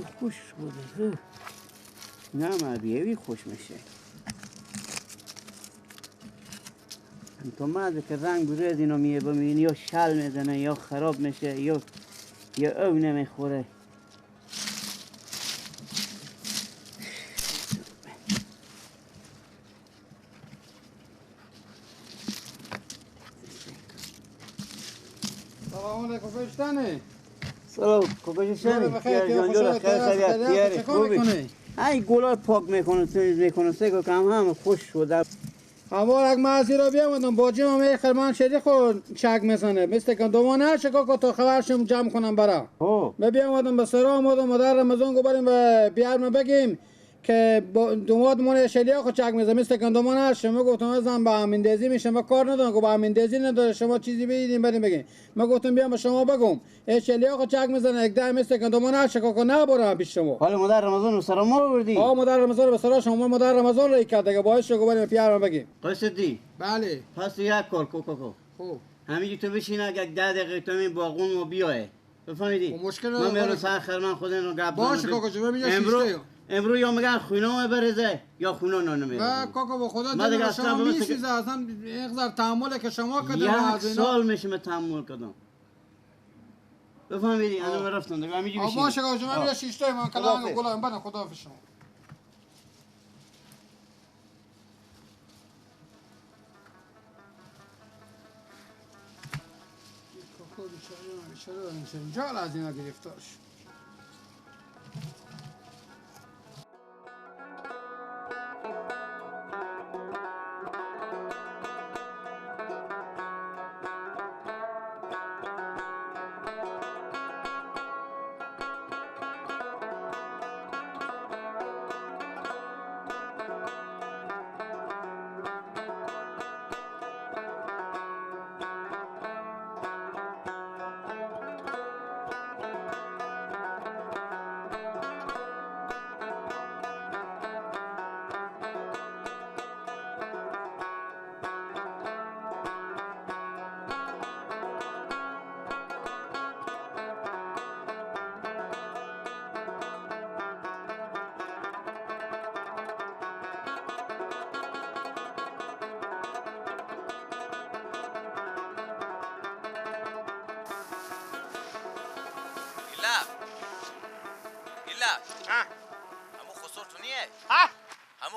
خوش بوده. نه ما بیوی خوش میشه. تو مرد که رنگ بوده از اینا میه ببینی یا شل میزنه یا خراب میشه یا او نمیخوره. سلام علیکم پشتنه. سلام کجا شدی؟ خوبی؟ ای گلار پاک میکنه تمیز میکنه سه کم هم خوش شده. اول اگه من را بیامدم باجیم هم ای خرمان شدی خود چک میزنه مثل که دوانه شکا که تا خبرشم جمع کنم برا. من بیامدم به سرا آمدم مادر رمضان گو بریم به بیارم بگیم که دوماد مونه شلی خود چک میزنه مثل که دوانه شما گفتم ازم به امین میشم و کار ندارم گو به امین دیزی نداره شما چیزی بدین بریم بگیم. من گفتم بیام به شما بگم ای شلی خود چک میزنه یک ده مثل که دوانه شکا که نبرم پیش شما. حالا مادر رمضان رو سرا ما آوردی؟ آ مادر رمضان به سرا شما مادر رمضان رو کرد دیگه باعث شو بریم پیارم بگیم. قصدی؟ بله. پس یک کار کو کو خب همینجوری تو بشین اگه 10 دقیقه تو این باغون و بیای. بفهمیدی؟ مشکل من میرم سر خرمان خود اینو گپ باشه کاکا جون میگم امرو یا میگن خونه برزه یا خونه نمیره. نه کاکا با خدا دل شما میسیزه اصلا اینقدر تحمل که شما کردین یک سال میشه من تحمل کردم. بفهمیدی؟ انا رفتم دیگه همینجوری بشین. باشه کاکا جون من میرم شش تا من کلام گلم بعد خداحافظ شما. کاکا بیچاره بیچاره اینجا از اینا گرفتار شد.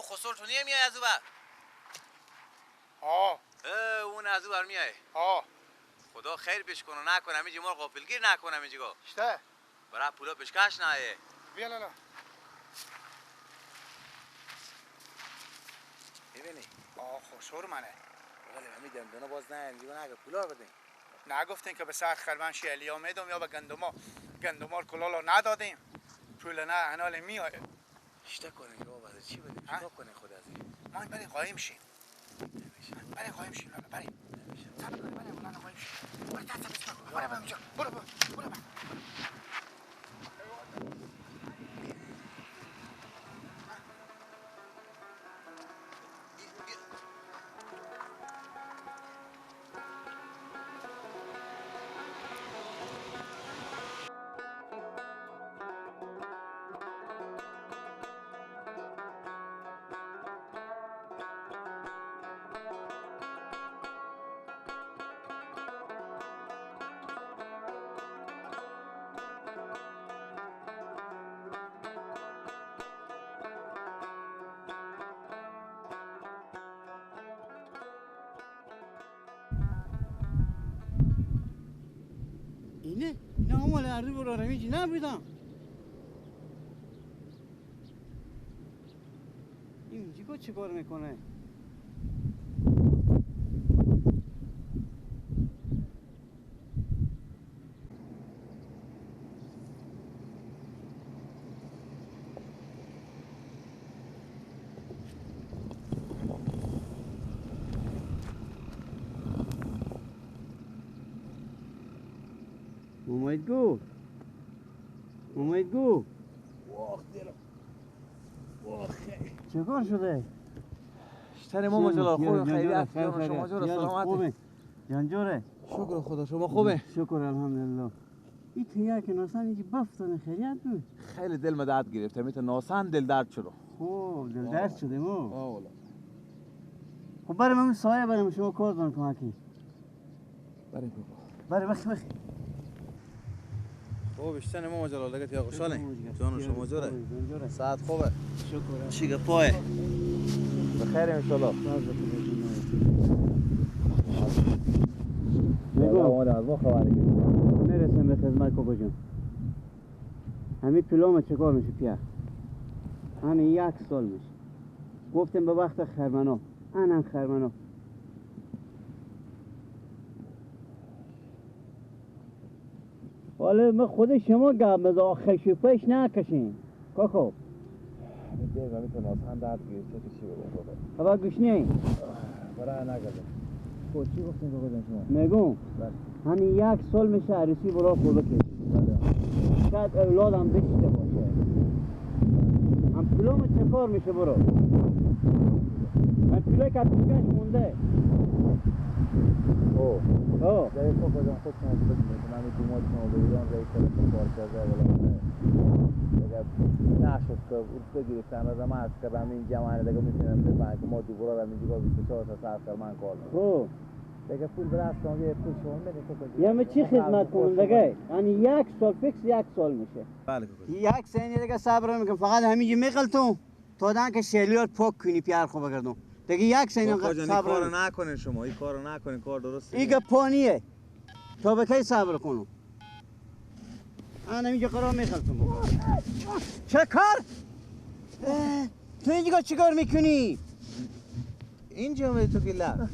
خسرتونیه میای از او بر؟ آه اون از او بر میای. آه خدا خیر بش کنه نکنه همینجی ما رو غافلگیر نکنه همینجی گو. شته برای پولا پشکش نایه. بیا لالا میبینی؟ آه خسر منه. ولی همین دندونا باز نه اینجی نه پولا بدین. نگفتین که به سر خرمن شیلیا میدم یا به گندما گندما کلالا ندادیم پول نه هنال میای. شته کنه بابا چی بده چیکار کنه خدا از این ما بریم قایم شیم بریم قایم شیم بریم صبر کنیم بریم اونا قایم شیم برو دست برو برو اینجا برو برو برو. اینه اینا هم اردو برو رمیجی نبودم این چیکار چیکار میکنه؟ اومد گو اومد گو. واخ دلم واخ چیکار شده؟ شتر ما جلال خوب خیلی افکار شما جور سلامتی جان جوره شکر خدا شما خوبه؟ شکر الحمدلله. این تیار که ناسان اینجا بفتانه خیریت بود. خیلی دل ما درد گرفت، میتونه ناسان دل درد شده. خب دل درد شده ما. آه والله. خب بریم همون سایه بریم شما کار دارم کمکی. بریم بابا. بریم بخی بخی. خب بیشتر ما جلال دیگه تیا خوشحالیم. جان شما جوره. ساعت خوبه. شکر. چی گپای؟ بخیر ان شاء الله. میگم از ما خبر میرسم به خدمت کاکا جان. همین پلام چیکار میشه پیا؟ همین یک سال میشه. گفتم به وقت خرمنا، انم خرمنا. حالا من خود شما گپ مزا آخر شوفش نکشین کاکا. دل من ناسان درد گرفته که چی بگم کاکا. بابا گوش نی. برای نگردم. خب چی گفتین کاکا جان شما؟ میگم همین یک سال میشه عروسی برا خورده که شاید اولادم داشته باشه. هم پلام چه کار میشه برو؟ من پلای که پیش مونده. اوه. اوه. در کاکا جان خود شما بدونید من دوماد شما به ایران رئیس کار کرده ولی دیگه نشد که اون بگیرفتن را من از کردم این جوانه دیگه میتونم بفهمم که ما دوباره را اینجا 24 تا ساعت من کار میکنم. خب دیگه پول به دست آمده پول شما میدین کاکا. یا من چی خدمت کنم دیگه؟ یعنی یک سال فکس یک سال میشه. بله کاکا. یک سنی دیگه صبر نمیکنم فقط همینجا میقلتم تا دن که شلیار پاک کنی پیار خو بگردم. دیگه یک سنی صبر کارو نکنین شما، این کارو نکنین، کار درست نیست. این پانیه. تا به کی صبر کنم؟ انا اینجا قرار میخلتم بابا. چه کار؟ تو اینجا چیکار میکنی؟ اینجا اومدی تو که لب.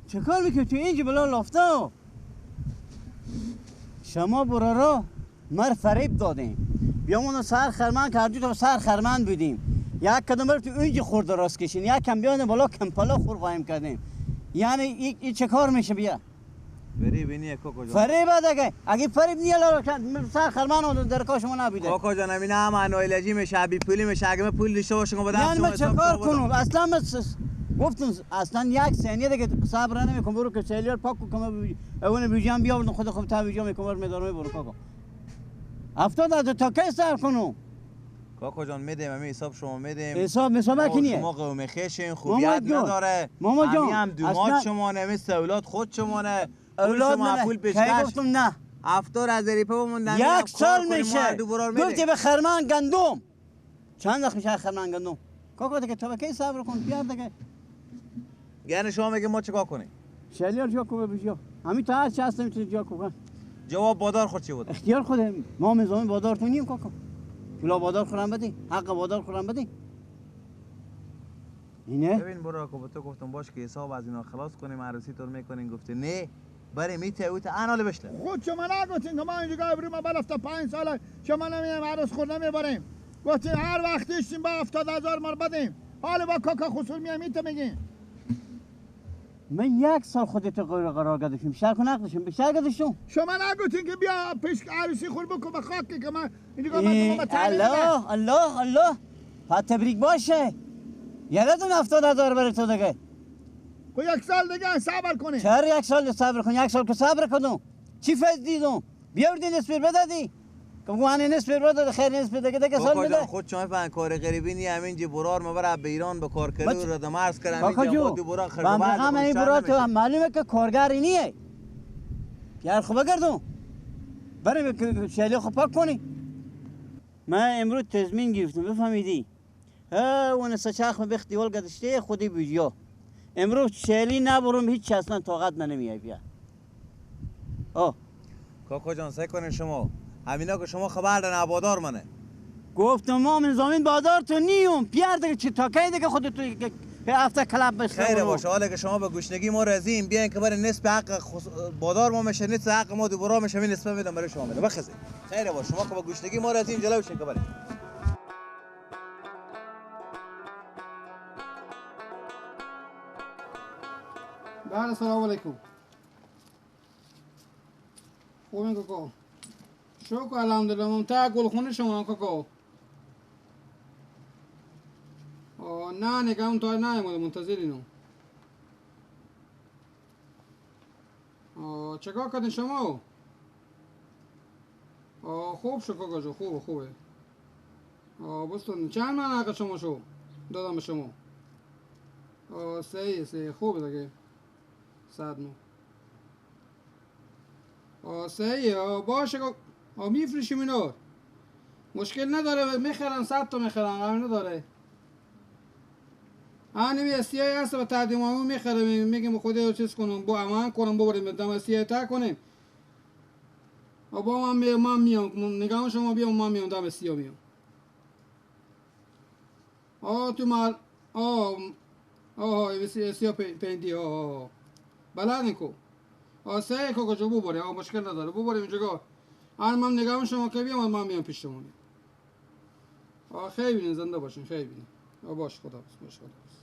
چه کار میکنی تو اینجا بلا لافته؟ شما برارا مر فریب دادیم. بیامون سر خرمن کردی تا سر خرمن بودیم. یک کدوم بر تو اینجا خورد راست کشین، یک کم بیان بالا کمپالا خور قایم کردیم. یعنی این چه کار میشه بیا؟ فریب نیه کاکا جان. فریب دیگه. اگه فریب نیه لا سر خرمان در کار شما نبوده. کاکا جان همین هم انایلجی میشه، بی پولی میشه. اگه من پول داشته باشم بدم یعنی من چه کار کنم؟ اصلا من گفتم اصلا یک ثانیه دیگه صبر نمیکنم. برو که سیلیار پاک کنم اون بیجام بیاوردم خود خود تا بیجام میکنم میدارم برو کاکا. 70 تا کی صبر کنم؟ کاکا جان میدیم همین حساب شما میدیم. حساب حساب کنیه. شما قوم خیشین خوبیت نداره. ماما جان هم دوماد شما نه اولاد خود شما نه. اولاد نه پول پیشکش گفتم نه. 70 از ریپه بمون یک سال میشه. گفتی به خرمان گندم. چند وقت میشه خرمان گندم؟ کاکا دیگه تو کی صبر کن بیار دیگه. یعنی شما میگه ما چیکار کنیم؟ شلیار جا کو بجا. همین تا هر چه هست میتونی جا کو. جواب بادار خود چی بود؟ اختیار خود ما نظامی بادار تو نیم کاکا. پولا بادار خورم بدی، حق بادار خورم بدی. اینه؟ ببین برو که تو گفتم باش که حساب از اینا خلاص کنیم عروسی تو میکنین گفته نه. برای میته اوت انال بشله. خود شما نگفتین که ما اینجا بریم ما 75 ساله شما نمیایم عروس خود نمیبریم. گفتین هر وقت داشتیم با 70,000 مار بدیم. حالا با کاکا خسور میام میته میگین. من یک سال خودت قرار گذاشتم بیشتر کن نقدشم بیشتر گذاشتم. شما نگفتین که بیا پیش عروسی خور بکن به خاک که من اینجا من الله الله الله تبریک باشه. یادتون 70,000 برای تو دیگه. خب یک سال دیگه صبر کنی. چرا یک سال صبر کن؟ یک سال که صبر کنم چی فایده دیدم؟ بیاوردی نصف بدادی که گوانه نصف بداد خیر نصف دیگه دیگه سال بده. خود شما فهم کار غریبی نی همین جی برار مبر به ایران به کار کردن رو دمرز کردن همین جا دو برار خرج بعد هم این برار تو معلومه که کارگری نیه. یار خب بگردم بریم شیلی خب پاک کنی. من امروز تضمین گرفتم بفهمیدی. ها اون سچخ بخت دیوال گذشته خودی بیجیا. امروز شیلی نبرم هیچ اصلا طاقت من نمیای بیا. آه کاکا جان سعی کنین شما همینا که شما خبر دارن بادار منه. گفتم ما نظامین بادار تو نیوم پیار دیگه چی تا کی دیگه خودت تو هفته کلاب بشه. خیر باشه حالا که شما به گشنگی ما راضییم بیاین که برای نصف حق بادار ما میشه نصف حق ما دوباره میشه می نصف میدم برای شما میدم بخزید. خیر باشه شما که با گشنگی ما راضییم جلو شین که برای بله سلام علیکم. خوبین کاکا؟ شکر الحمدلله ممتع گلخونه شما کاکا. نه نگه اون تا نیومده منتظرینم. چکار کردین شما؟ خوب شو کاکا جو، خوبه خوبه. بستون چند من حق شما شو دادم به شما. صحیح صحیح، خوبه دیگه. 100 نو. صحیح باشه. میفروشیم اینا، مشکل نداره، میخرن 100 تا میخرن، غم نداره. هنمی استیای هست به تقدیم میخره، میگیم خود چیز کنم با امان کنم ببریم دم استیای تا کنیم. با من میام نگاه شما بیام، من میام دم استیا میام. تو مال آه استیا پیندی. بلد نیکو. سه کو کجا ببره، مشکل نداره، ببریم اینجا. آن من نگاه شما که بیام، من میام پیش شما. خیلی بینین، زنده باشین، خیلی بینین. باش خدا باش، خدا باش.